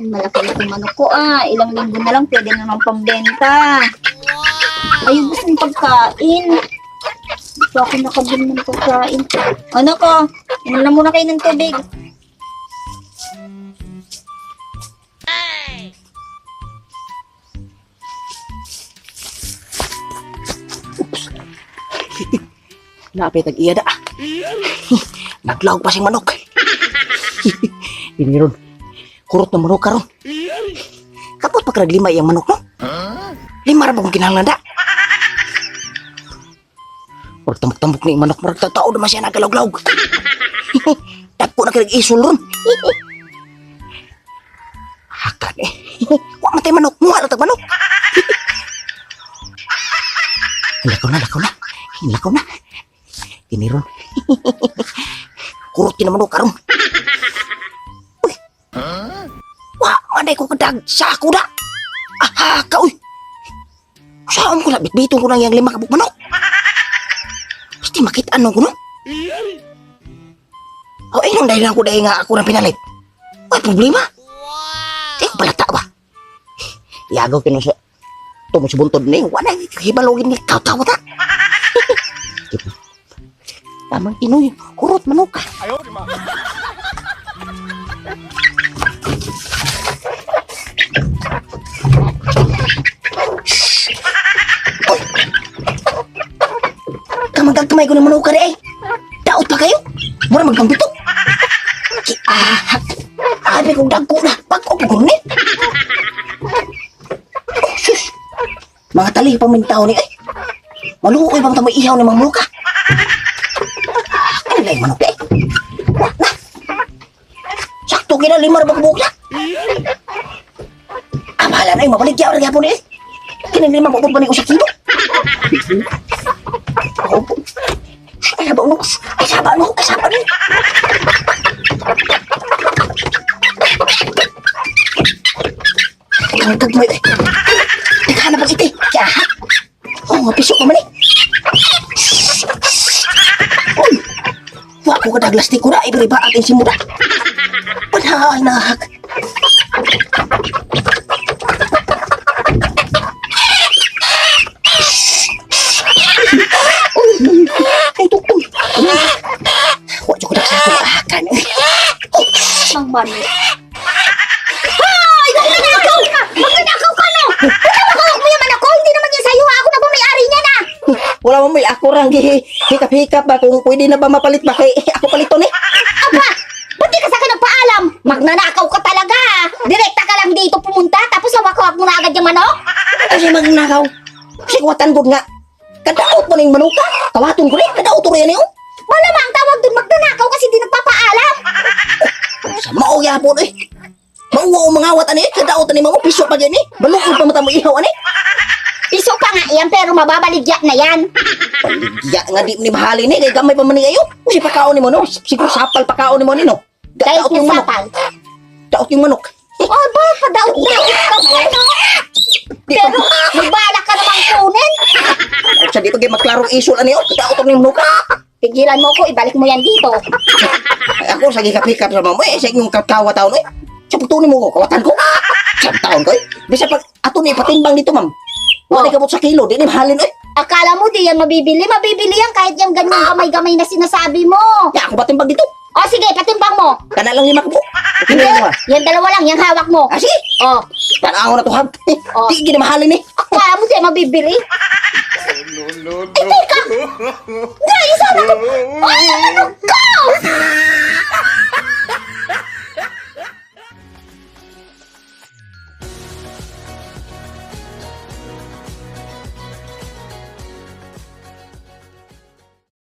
Malaki-laki manok ko ah. Ilang linggo na lang pwede naman pambenta. Ay, ubos ng pagkain. Hindi pa ako nakabili ng pagkain. Ano ko? Inom na muna kayo ng tubig. Napit ang iya da. Naglawag pa siyang manok. Iniron. Kurot na manok karon. Kapot pa karag lima iyang manok, no? Lima ra ba kung kinahanglan da? Murag tambok-tambok ni manok, murag tatao naman siya nagalaw-lawg. Dagpo na karag isol ron. Hakan eh. Wa man tay manok, muha ra tag manok. Lakaw na, lakaw na. Lakaw na. Tiniron. Kurot yun naman o karon. Uy. Wa, manay ko kadag sa ako da. Aha, ka, uy. Saan ko na, bitbiton ko lang yung lima kabuk manok. Basta makita ano ko no? O, eh, nung dahil lang ko dahil nga ako ng pinalit. Uy, problema. Di ko palata ba? Yagaw kinu sa... Tumo sa buntod ni, wala, hibalogin ni katawa ta. Tamang Pinoy, kurot manok ka. Kamagagkamay ko ng manok ka rin eh. Daot pa kayo? Mura magpambito. Ahak. Abi kong dagko na. Pag-o pa ko ni. Oh, sus. Mga tali pamintaw ni eh. Malukoy bang tamo ihaw ni mga muka? Ah, ano lang manok eh? Wa na. Sakto kina lima ra ba kabuok na? Ah, bahala na eh. Mabaligya ra gyapon eh. Kini lima mo pa ni usa kilo. Ako po. Ay, saba no. Ay, saba no. Ay, saba no. Ang kagmay eh. Teka na pag iti. Kaya Oh, nga piso ka man eh. Uy! Wa ko kadaglas di ko na. Iberiba atin si Muda. Panay nahak. Uy! Ay, tuktoy. Wa ko kadaglas ko akan. Mang manok. Hoy! Magnanakaw ka! Magnanakaw ka no! Hawak mo yaman ako! Hindi naman yan sa'yo ha! Ako na po may-ari niyan ah! Wala mo may ako rang hikap-hikap ba kung pwede na ba mapalit ba kay ako paliton eh. Aba! Ba't di ka sa akin nagpaalam? Magnanakaw ka talaga ah! Direkta ka lang dito pumunta tapos hawak-hawak mo na agad yung manok? Kasi magnakaw. Kasi kuwatan ko nga. Kadaot mo ning manuka. Kawaton ko rin. Kadaot ko rin yun. Malamang tawag dun magnanakaw kasi di nagpapaalam! Sa mao yapon eh. Mauwa o mga awat ani eh. Kadaot ani mo. Piso pa dyan eh. Balukod pa mata mo ihaw ani. Piso pa nga yan pero mababaligya na yan! Paligya nga di ni mahalin eh. Kay gamay pa man ni kayo. Kasi pakaon ni mo no. Siguro sapal pakaon ni mo ni no. Dahil Daot yung yung manok. sapal. Daot yung manok. Oh, ba, padaot-daot ka ba, no? Di pa. Pero magbalak ka namang kunin. Sa di pa kayo maklarong isol ani oh. Kadaot ni manuka. Pigilan mo ko, ibalik mo yan dito. Ay, ako sa gikap-hikap sa mamo eh. Sa inyong kakawa taon eh. Sa pagtunin mo ko, kawatan ko. Sa taon ko eh. Bisa pag ato ni patimbang dito ma'am. Wala Oh. kabot sa kilo, di ni mahalin eh. Akala mo di yan mabibili? Mabibili yan kahit yung ganyang gamay-gamay na sinasabi mo. Ya, ako patimbang dito. O sige, patimbang mo. Kana lang lima kabuok. Okay Hindi, na mo. yan dalawa lang, yung hawak mo. Ah, sige. O, Tanaw na to hab. Oh. Di gina mahalin eh. akala mo di yan mabibili? No, no, Ay, teka! Dahil sana ko! Ay, ano ka?